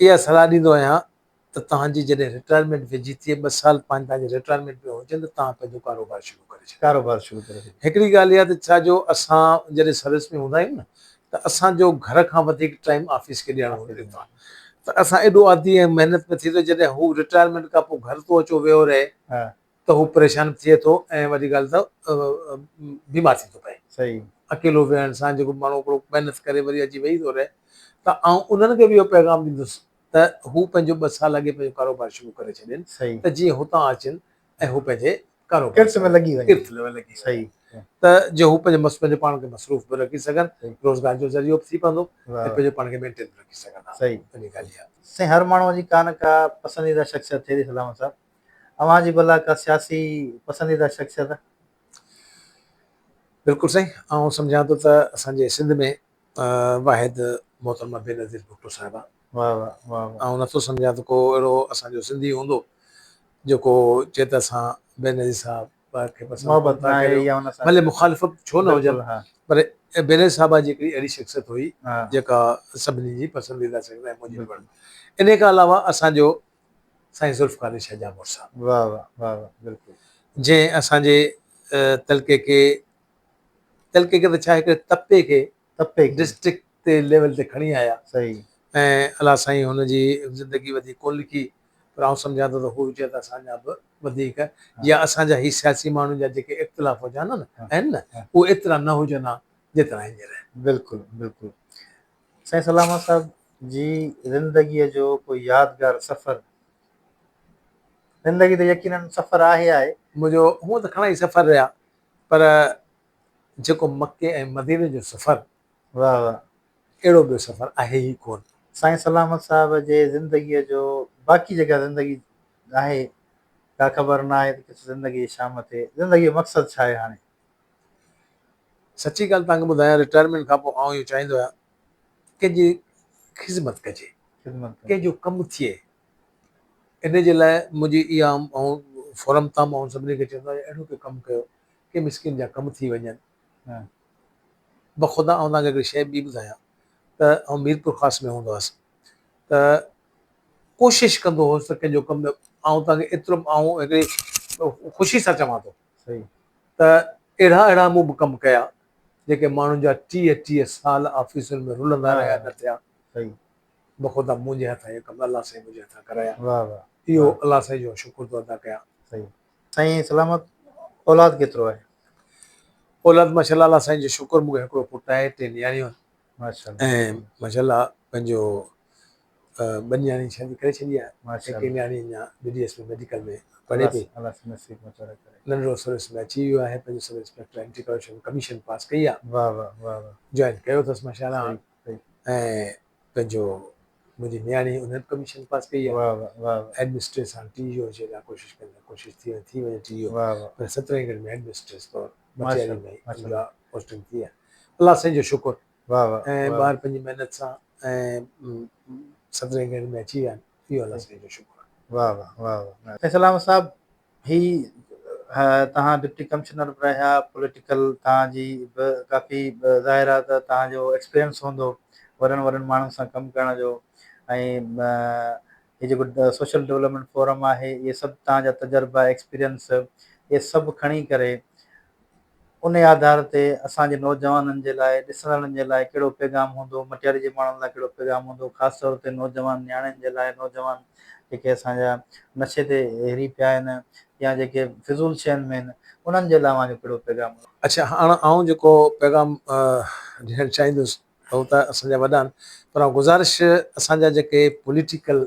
اها صلاح ڏيندو آهيان ته توهان جي جڏهن رٽائرمينٽ ويجهي ٿئي ٻه سال پنهنجي توهان جي رٽائرمينٽ ۾ هجن ته توهان پنهنجو ڪاروبار شروع ڪري ڇڏيو. ڪاروبار شروع ڪري ڇڏيو. هڪڙي ڳالهه اها ته ڇا جو اسان جڏهن سروس ۾ هوندا آهيون نه ته اسان جو گهر کان وڌيڪ ٽائيم آفيس کي ڏيڻو هوندو آهي ته اسان ايڏو عادي ۽ محنت ۾ ٿي ٿو جڏهن هو رٽائرمينٽ کان پوء گهر ٿو اچو ويهو رهي ته هو پريشان به ٿئي ٿو ۽ وڏي ڳالهه ته بيمار ٿي ٿو پئي. اڪيلو ويهڻ سان جيڪو ماڻهو هڪڙو محنت ڪري وري اچي ويهي ٿو رهي ته آئون انهن کي به اهو پيغام ڏيندس ته هو پنهنجو ٻه سال اڳي پنهنجو ڪاروبار شروع ڪري ڇڏين ته جيئن هتان اچن ۽ هو پنهنجي ڪاروبار ڪرت ۾ لڳي وڃن ڪرت ۾ لڳي وڃن ته جو هو پنهنجي مس پنهنجو پاڻ کي مصروف به رکي سگهن روزگار جو ذريعو به ٿي پوندو ۽ پنهنجو پاڻ کي مينٽين به رکي سگهندا وڏي ڳالهه اها. سائين هر ماڻهو جي ڪا نه ڪا پسنديده شخصيت ٿئي ٿي سلامت صاحب اوهان جي ڀلا ڪا سياسي پسنديده شخصيت؟ بلڪل سائين آئون سمجهان ٿو ته اسان جي سنڌ ۾ واحد محترمه بينظير ڀٽو صاحبه. واه واه واه واه. آئون نٿو سمجهان ته ڪو اهڙو اسان جو سنڌي هوندو جيڪو چئي ته اسان بينظير صاحب کي پسند ڪونه ٿا ڪريون ڀلي مخالف ڇو نه هجن پر بينظير صاحبه جي هڪڙي اهڙي شخصيت هئي جيڪا سڀني جي پسنديده شخصيت ۽ منهنجي به پڻ. انهي کان علاوه اسان جو سائين ذوالفقار علي شاهه ڄاموٽ صاحب. واه واه واه واه بلڪل. جنهن اسان جي تعلقي کي تعلقي کي ته ڇا هڪڙي تپي کي تپي کي ڊسٽرڪٽ تي ليول تي کڻي آيا صحيح ۽ الله سائين هن جي زندگي وڌيڪ ڪونه لکي پر آئون سمجهان ٿو ته هو هجي ته اسان جا به وڌيڪ يا اسان جا هي سياسي ماڻهن جا جيڪي اختلاف هجن نه آهن نه اهي ايترا نه هجن ها جيترا هينئر آهن. بلڪل بلڪل سائين سلامت صاحب جي زندگيء جو ڪو يادگار سفر زندگي ته يقينن سفر آهي آهي. منهنجو هونء ته گهڻا ئي سفر رهيا پر جيڪو مڪي ۽ مديني جو سفر واه واه. اهڙو ٻيو سفر آهي ئي ڪونه. سائين سلامت صاحب جي زندگيء جو باقي جيڪا زندگي آهي ڪا خبر نه آهي ته ڪٿ زندگي جي شام ٿئي زندگي جو مقصد ڇا آهي هاڻي. سچي ڳالهه توهان کي ٻڌايان رٽائرمينٽ کان پوء آئون اهو چاهيندو آهيان ڪنهن جي خذمت ڪجي ڪنهن جو ڪم ٿئي ان جي لاء منهنجي اها آئون فورم تان به آئون سڀني کي چوندو آهيان اهڙو ڪو ڪم ڪيو ڪي مسڪين جا ڪم ٿي وڃن. بخدا آئون توهان کي هڪڙي شيء ٻي ٻڌايان ته آئون ميرپورخاص ۾ هوندو هئس ته ڪوشش ڪندو هوس ته ڪنهن جو ڪم آئون توهان کي ايترو آئون هڪڙي خوشي سان چوان ٿو ته اهڙا اهڙا مون به ڪم ڪيا جيڪي ماڻهن جا 30 30 سال آفيسن ۾ رلندا رهيا نه ٿيا. بخدا منهنجي هٿان اهي ڪم الله سائين منهنجي هٿان ڪرايا. اهو الله سائين جو شڪر ٿو ادا ڪيان. سائين سلامت اولاد ڪيترو آهي؟ اولاد ماشاءالله الله سائين جو شڪر مون کي هڪڙو پٽ آهي ٽي نياڻيون آهن ۽ ماشاءالله پنهنجو ٻه نياڻين شادي ڪري ڇڏي آهي هڪ نياڻي اڃا بي ڊي ايس ۾ ميڊيڪل ۾ پڙهي پئي ننڍڙو سروس ۾ اچي ويو آهي پنهنجو sub inspector anti corruption commission pass ڪئي آهي جوائن ڪيو اٿس ماشاءالله ۽ پنهنجو منهنجي نياڻي ان به ڪميشن پاس ڪئي آهي هيڊ مسٽريس هاڻ ٽي يو جي لاء ڪوشش ڪندي ڪوشش ٿي وڃي ٿي وڃي ٽي يو پر سترهين گريڊ ۾ هيڊ مسٽريس طور مٽياري ۾ اها پوسٽنگ ٿي آهي الله سائين جو شڪر ۽ ٻار پنهنجي محنت سان ۽ سترهين گريڊ ۾ اچي ويا آهن اهو الله سائين جو شڪر آهي. واه واه واه واه سائين سلامت صاحب هي توهان ڊپٽي ڪمشنر به رهيا پوليٽيڪل توهان جي به ڪافي ظاهر آهي ته توهان جو ايڪسپيرينس هوندو وڏن وڏن ماڻهن سان ڪم ڪرڻ جو ۽ هي جيڪو سوشل ڊولپمينٽ فورم آهي اهي سڀ توهان جا تجربا ايڪسپيرينس اهي سڀ کڻي ڪري انهي آڌار تي اسان جي نوجوانن جي لاء، ڏسندڙن جي لاء ڪهڙو پيغام هوندو، مٽياري جي ماڻهن لاء ڪهڙو پيغام هوندو، خاص طور تي نوجوان نياڻين جي لاء، نوجوان جيڪي اسان جا نشي تي هري پيا آهن يا جيڪي فضول شين ۾ آهن، انهن جي لاء اوهان جو ڪهڙو پيغام هوندو؟ اڇا هاڻ آئون جيڪو پيغام ڏيڻ چاهيندس هو ته اسان جا وڏا آهن پر آئون گذارش اسان جا جيڪي پوليٽيڪل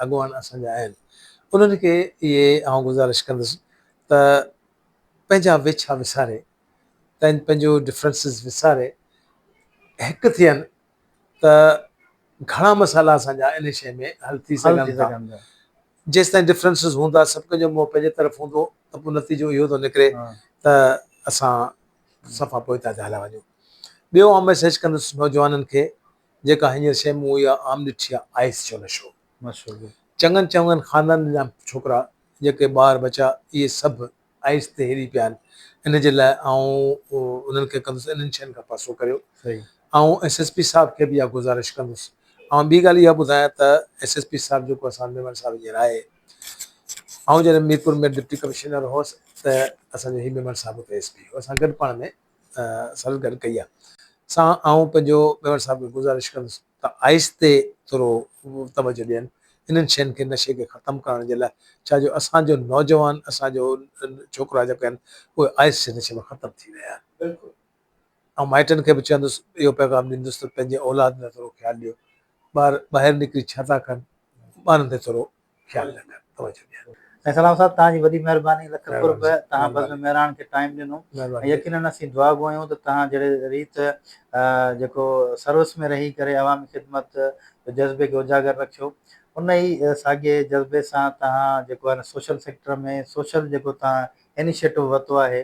اڳواڻ اسان جا آهن انهن کي اهي آئون گذارش ڪندس ته پنهنجا ويڇا وساري تن پنهنجو ڊفرنسز وساري هڪ ٿين ته گهڻا مسئلا اسان جا ان شيء ۾ حل ٿي سگهن ٿا. جيستائين ڊفرنسز هوندا سڀ ڪنهن جو منهن پنهنجي طرف هوندو ته پوء نتيجو اهو ٿو نڪري ته اسان صفا پوئتا ٿا هليا وڃون. ٻيو آئون ميسيج ڪندس نوجوانن کي جيڪا هينئر شيء مون اها عام ڏٺي آهي آئس جو نشو. چڱن چڱن خاندانن جا ڇوڪرا جيڪي ٻار ٻچا اهي سڀ آئس تي هري پيا آهن ان جي لاء آئون انهن کي ڪندس انهن شين کان پاسو ڪريو. آئون ايس ايس پي صاحب کي به اها گذارش ڪندس. آئون ٻي ڳالهه اها ٻڌايان ته ايس ايس پي صاحب جيڪو اسان ميمڻ صاحب هينئر آهي آئون جڏهن ميرپور ۾ ڊپٽي ڪمشنر هوس ته اسان جو هي ميمڻ صاحب اتي ايس پي هو اسان گڏ پاڻ ۾ سروس گڏ ڪئي آهي سان آئون پنهنجو ميمڻ صاحب کي گذارش ڪندس ته آهستي ٿورو توجه ڏين انهن شين کي نشي کي ختم ڪرڻ جي لاء ڇا جو اسان جو نوجوان اسان جو ڇوڪرا جيڪي آهن اهي آهستي نشي ۾ ختم ٿي رهيا آهن. بلڪل آئون مائٽن کي به چوندس اهو پيغام ڏيندس ته پنهنجي اولاد لاء ٿورو خيال ڏيو ٻار ٻاهر نڪري ڇا ٿا ڪن ٻارن تي ٿورو خيال رکن توجه ڏين. سائين سلام صاحب توهان جي وڏي مهرباني لک قرب توهان بزم مهراڻ کي ٽائيم ڏنو ۽ يقينن اسين دعا گو آهيون ته توهان جهڙي ريت جيڪو سروس ۾ رهي ڪري عوامي خدمت جو جذبي کي اجاگر رکيو ان ئي ساڳي جذبي سان توهان جيڪو آهي نه سوشل سيڪٽر ۾ سوشل جيڪو توهان انيشيٽو ورتو آهي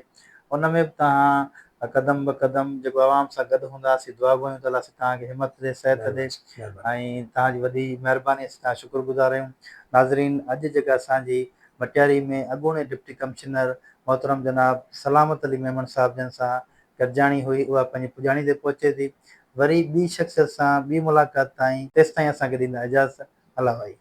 ان ۾ به توهان قدم به قدم جيڪو عوام سان گڏ هوندا اسين دعا گو آهيون ته الله سائين توهان کي همت ڏي صحت ڏي ۽ توهان جي وڏي مهرباني اسين توهان شڪر گذار آهيون ناظرين اڄ جيڪا اسان جي مٽياري ۾ اڳوڻي ڊپٽي ڪمشنر محترم جناب سلامت علي ميمڻ صاحب جن سان گڏجاڻي هئي اها پنهنجي پڄاڻي تي پهچي ٿي وري ٻي شخصيت سان ٻي ملاقات تائين تيستائين اسان کي ڏيندا اجازت الله وائي.